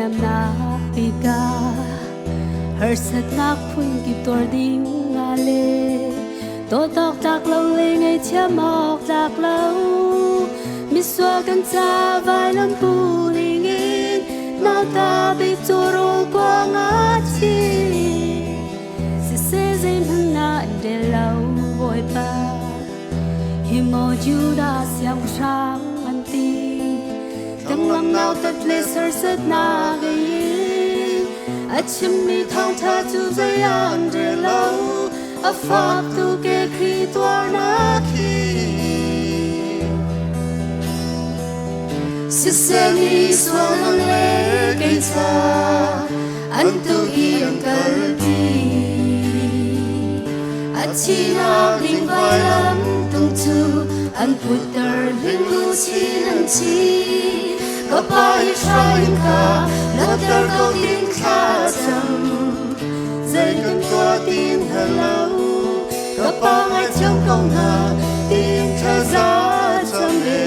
Hnemnak bika harsatnak phunkip tuar ding nga le dawt awk tlak lo le ngaihchiam awk tlak lo misual kan ca vailam pu dingin nauta bik cu rawl kuang a thi siseh zeihmanh na del lo Bawipa. Hi maw Judah siangpahrang an ti. Danglam nautat le serhsatnak ei a chimmi thawngṭha cu zei ah an rel lo. A fak tu ke Khrih tuarnak hi. Siseh mi sual nang le kei ca an tu i an kalpi. A thihnak ding vailam tung cu an putter hling lu chin an thi. Ka pa hi hrai ka lotter ko tin thla cam. Zei kan tuah tin halo. Ka pa ngaithiam ko hna tin thlaza cam le.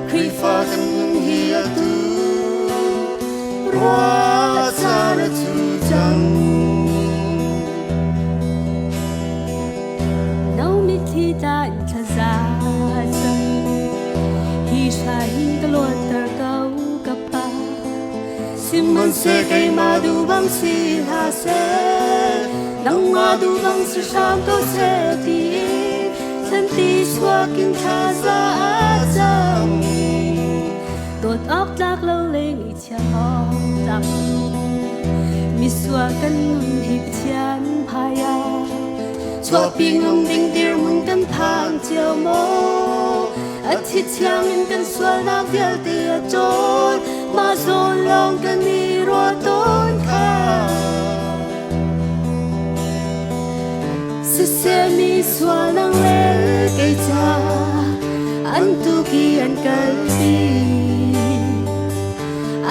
Khrihfa kan nun hi atu ruah caan a cu cang. No mitthli tla in thlaza cam. Hi hrai hin ka luatter ko ka pa. Sihmanhseh keimah duh bang si hlah seh, nangmah duh bang si hram ko seh tiin thlanti chuak in thlaza a cam. Dawt awk tlak lo le ngaihchia awk tlak lo, misual kan nun hi Pathian hmai ah chuahpi ngam ding dirhmun kan phan cio maw? A thi thiang in kan sualnak vialte a ṭawl, mah zawn lawng kan i ruah tawn kha. Siseh mi sual nang le kei ca an tuki an kalpi.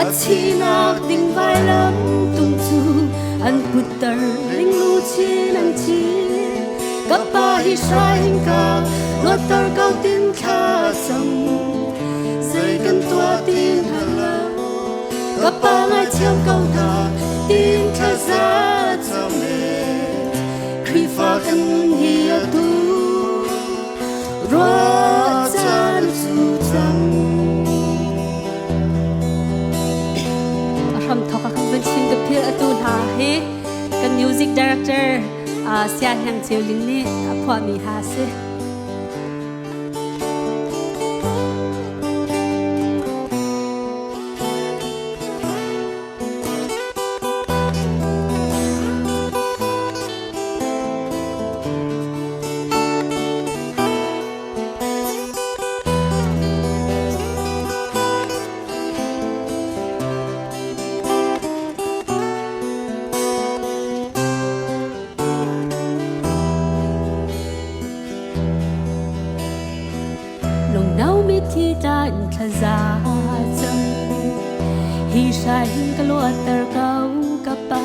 A thihnak ding vailam tung cu an putter ling lu chin an thi. Ka pa hi hrai in ka luatter ko tin thla cam. Zei kan tuah ti hngal lo. Ka pa ngaithiam ko hna tin thlaza cam e. Khrihfa kan nun hi atu ruah caan cu cang. A hram thok a kan vun chim ka phil atu hna hi kan music director Sia Heng Ceu Ling nih a phuahmi hla a si. Lungno mitthli tla in thlaza cam. Hi hrai hin ka luatter ko ka pa.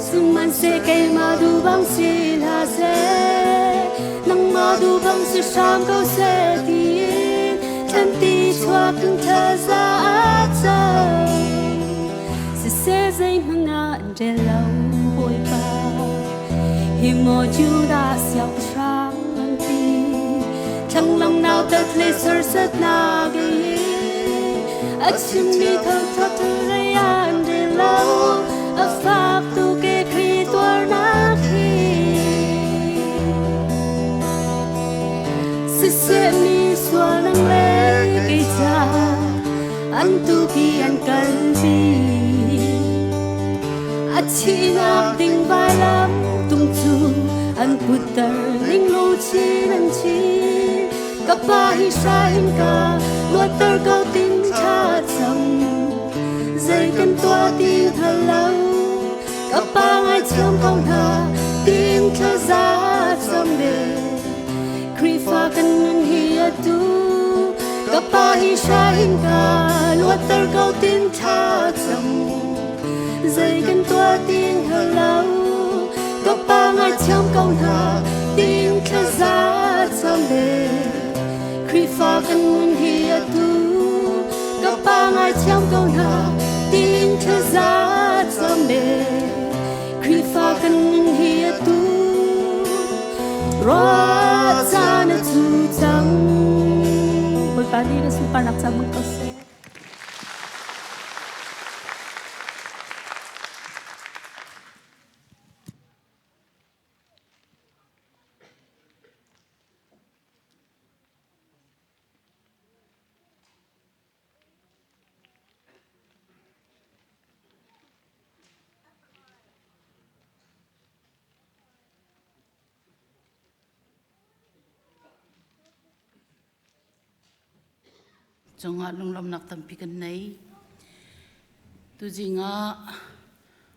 Sihmanhseh keimah duh bang si hlah seh, nangmah duh bang si hram ko seh tiin thlanti chuak in thlaza cam. Siseh zeihmanh ah an rel lo Bawipa. Hi maw Judah siangpahrang an ti. Thlanglam nautat le serhsatnak ei a chimmi thawngtha zei an rel lo. A fak tuk e Khrih tuarnak hi. Siseh mi sual nang le kei ca an tuki an kalpi. A thihnak ding vailam tung cu an putter ning luchin an thi. Ka pa hi hrai in ka luatter ko tin thla cam. Zei kan tuah ti hngal lo. Ka pa ngaithiam ko hna tin thlaza cam ve. Khrihfa kan nun hi atu ka pa hi hrai in ka luatter ko tin thla cam. Zei kan tuah ti hngal lo. Ka pa ngaithiam ko hna tin thlaza cam ve. Khrihfa kan nun hi atu ka pa ngaithiam ko hna. thlaza cam e Khrihfa kan nun hi atu ruah caan a cu cang. Bawipa nih na sunparnak ca hmang ko seh. Cungah lunglawmhnak tampi kan nei. Tuzing ah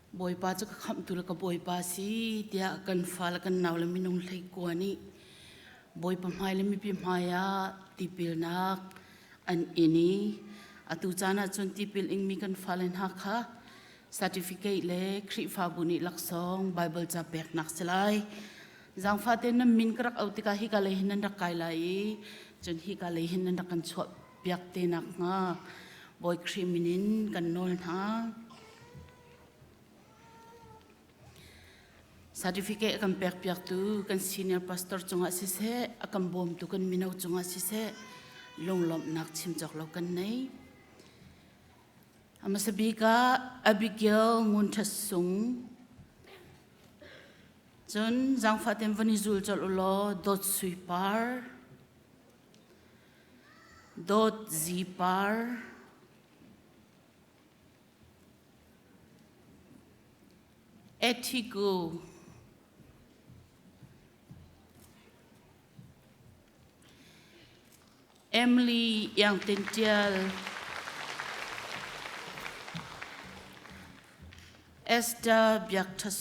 Bawipa cu ka khamhtu le ka Bawipa si tiah kan fa le kan nau le minung hlei kua nih Bawipa hmai le mipi hmai ah tipilnak an in i atu caan ah cun tipil ingmi kan fale hna kha certificate le Khrihfabu nih laksawng Bible ca peknak si lai. Zaangfah tein nan min ka rak auh tikah hika lei hin nan rak kai lai i cun hika lei hin nan rak kan chuah piak te nakhnga Bawi Khrih min in kan nawl hna. Certificate a kan pekpiaktu kan senior pastor cungah siseh, a kan bawmtu kan mino cungah siseh, lunglawmhnak chim cawk lo kan nei. A hmasa bik ah Abigail Ngun Ṭhat Sung, cun zaangfah tein van i zul colh u law Dawt Sui Par, Dawt Zi Par, Ethiku Emily Iang Tin Tial Esther Biak Tha.